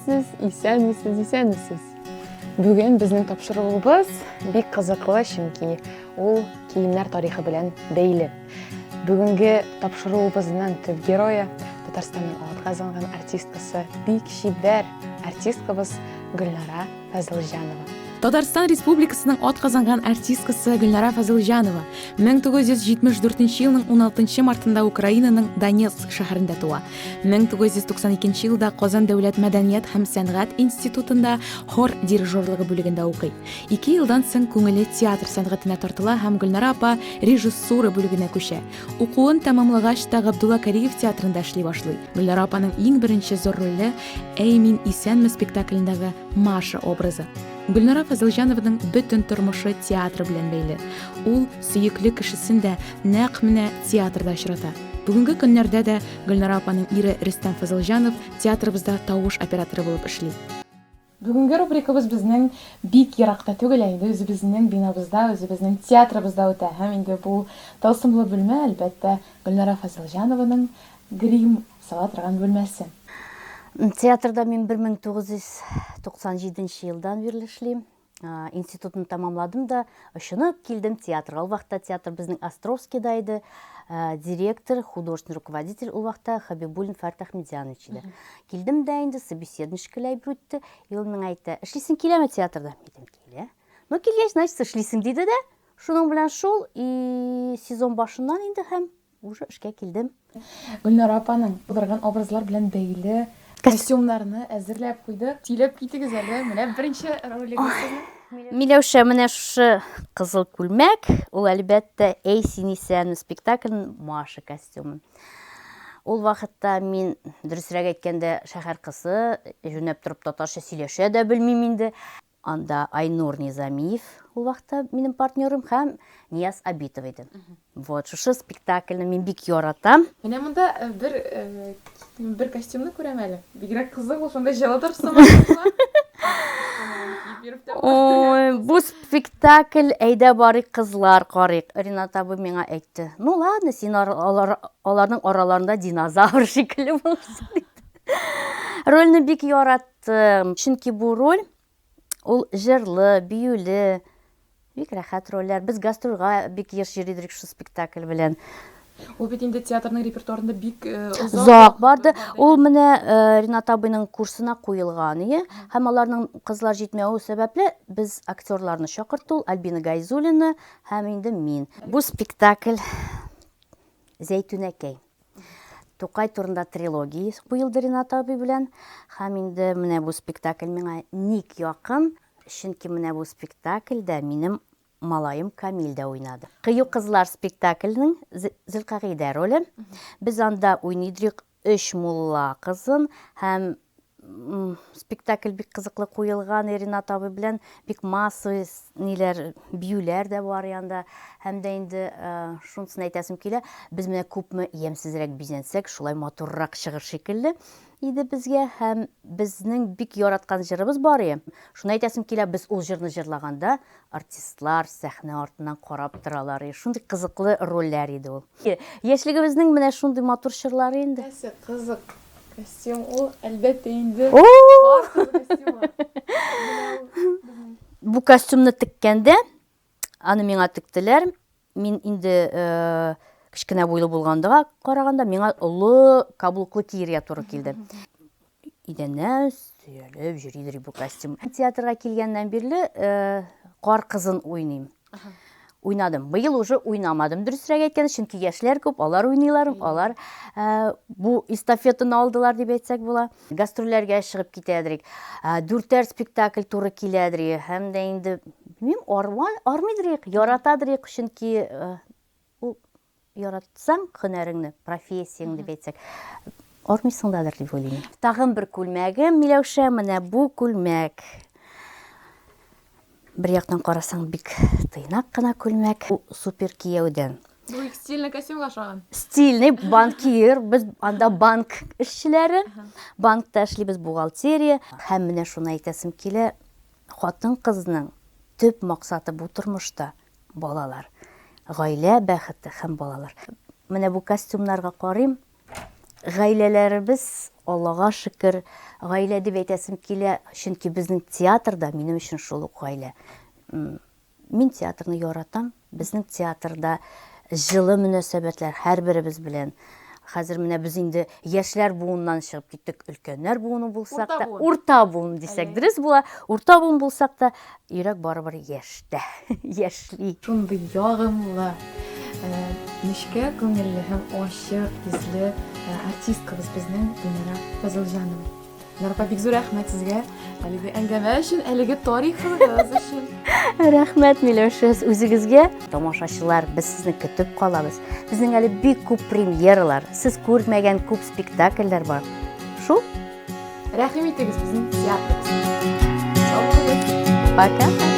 Исәнмесез, исәнмесез, исәнмесез. Бүген безнең тапшыруыбыз бик кызыклы, чөнки ул киемнәр тарихы белән бәйле. Бүгенге тапшыруыбызның төп герое Татарстанның атказанган артисткасы, бик чибәр артисткабыз Гөлнара Фазылҗанова. Татарстан Республикасының атказанган артисткасы Гөлнара Фазылҗанова 1974 елның 16 мартында Украинаның Донецк шәһәрендә туа. 1992 елда Казан дәүләт мәдәният һәм сәнгать институтында хор дирижерлыгы бүлегендә укый. Ике елдан соң күңеле театр сәнгатенә тартыла һәм Гөлнара апа режиссура бүлегенә күчә. Укуын тәмамлагач та Габдулла Кариев театрында эшли башлый. Гөлнара апаның иң беренче зур роле Әй, мин исәнме спектаклендәге Маша образы. Гөлнара Фазылҗанованың бөтен тормышы театр белән бәйле. Ул сөекле кешесен дә нәкъ менә театрда очрата. Бүгенге көннәрдә дә Гөлнара апаның ире Рөстәм Фазылҗанов театрыбызда тавыш операторы булып эшли. Бүгенге рубрикабыз безнең бик еракта түгел, ә инде үзебезнең бинабызда, үзебезнең театрыбызда үтә. Һәм инде бу тылсымлы бүлмә, әлбәттә, Гөлнара Фазылҗанованың грим сала торган бүлмәсе. Театрда мин 1997 елдан бирле эшлим. Институтны тәмамладым да, очынып килдем театрга. Ул вакытта театр безнең Островскийда иде. Директор, художественный руководитель ул вакытта Хабибуллин Фәрт Ахмедзянович иде. Килдем дә инде, собеседование шикелле әйбер үтте. И ул миңа әйтте, эшлисең киләме театрда? Мин әйтәм, килә. Ну, килгәч, значит, эшлисең, диде дә. Шуның белән шул, и сезон башыннан инде һәм уже эшкә килдем. Гөлнара апаның тудырган образлар белән бәйле костюмнарны әзерләп куйдык. Сөйләп китегез әле, менә беренче ролигыз сезнең. Миләүшә, менә шушы кызыл күлмәк, ул әлбәттә Әй син исәнме спектакльнең Маша костюмы. Ул вакытта мин, дөресрәк әйткәндә, шәһәр кызы, җүнәп торып татарча сөйләшә дә белмим инде. Анда Айнур Низамиев ул вакытта минем партнерым һәм Нияз Абитов иде. Вот, шушы спектакльне мин бик яратам. Менә монда э, бер э, бер костюмны күрәм әле. Бигрәк кызык ул, шундай җылытыр сыман. Ой, бу спектакль әйдә барыйк кызлар карыйк. Ринат абый миңа әйтте. Ну ладно, син алар, аларның араларында динозавр шикелле булырсың диде. Рольне бик яраттым. Чөнки бу роль Ул җырлы, биюле, бик рәхәт рольләр. Без гастрольгә бик еш йөри идек шул спектакль белән. Ул бит инде театрның репертуарында бик э, озак Озак барды. Ул менә э, Ринат абыйның курсына куелган ие. Һәм аларның кызлар җитмәве сәбәпле без актерларны чакыртты ул, Альбина Гайзуллина һәм инде мин. Бу спектакль Зәйтүнәкәй. Тукай турында трилогия куелды Ринат абый белән. Һәм инде менә бу спектакль миңа ник якын, чөнки менә бу спектакльдә минем малаем Камил дә уйнады. Кыю кызлар спектакльнең Зөлкагыйдә роле. Без анда уйныйдык өч мулла кызын һәм спектакль бик кызыклы куелган Ринат абый белән бик массовый ниләр биюләр дә бар янда һәм дә инде э, шунысын әйтәсем килә без менә күпме ямьсезрәк бизәнсәк шулай матуррак чыгыр шикелле иде безгә һәм безнең бик яраткан җырыбыз бар иде шуны әйтәсем килә без ул җырны җырлаганда Артистлар сәхнә артыннан карап торалар. Шундый кызыклы рольләр иде ул. Яшьлегебезнең менә шундый матур чорлары инде. Нәрсә кызык костюм ул, әлбәттә инде. Кар кызы костюмы. Бу костюмны теккәндә, аны миңа тектеләр. Мин инде э, кечкенә буйлы булгандыга караганда, миңа олы каблуклы киергә туры килде. Идәннән сөялеп йөридер бу костюм. Театрга килгәннән бирле э, кар кызын уйныйм. Уйнадым. Быел уже уйнамадым, дөресрәк әйткәндә, чөнки яшьләр күп, алар уйныйлар, алар э, бу эстафетаны алдылар дип әйтсәк була. Гастрольләргә чыгып китәдер. Э, дүртәр спектакль туры киләдер. Һәм дә инде, белмим, армыйдыр, яратадыр, чөнки э, Ул яратсаң һөнәреңне, профессияңне дип әйтсәк, армыйсың дадыр дип уйлыйм. Тагын бер күлмәгем, Миләүшә, менә бу күлмәк. Бер яктан карасаң, бик тыйнак кына күлмәк. Бу супер кияүдән. Бу бик стильный костюмга ошаган. Стильный банкир, без анда банк эшчеләре. Банкта эшлибез, бухгалтерия. Һәм менә шуны әйтәсем килә, хатын-кызның төп максаты бу тормышта Балалар. Гаилә бәхете һәм балалар. Менә бу костюмнарга карыйм. Гаиләләребез, Аллага шөкер, гаилә дип әйтәсем килә, чөнки безнең театр да минем өчен шул ук гаилә. Мин театрны яратам. Безнең театрда җылы мөнәсәбәтләр һәрберебез белән. Хәзер менә без инде яшьләр буыннан чыгып киттек, өлкәннәр буыны булсак та, урта буын дисәк дөрес була. Урта буын булсак та, йөрәк барыбер яшьтә, яшьли. Шундый ягымлы, нечкә күңелле һәм ачык йөзле артисткабыз безнең Гөлнара Фазылҗанова. Гөлнара апа, бик зур рәхмәт сезгә әлеге әңгәмә өчен, әлеге тарихыгыз өчен. Рәхмәт, Миләүшә, үзегезгә. Тамашачылар, без сезне көтеп калабыз. Безнең әле бик күп премьералар, сез күрмәгән күп спектакльләр бар. Шул. Рәхим итегез безнең театрыбызга. Сау булыгыз. Пока.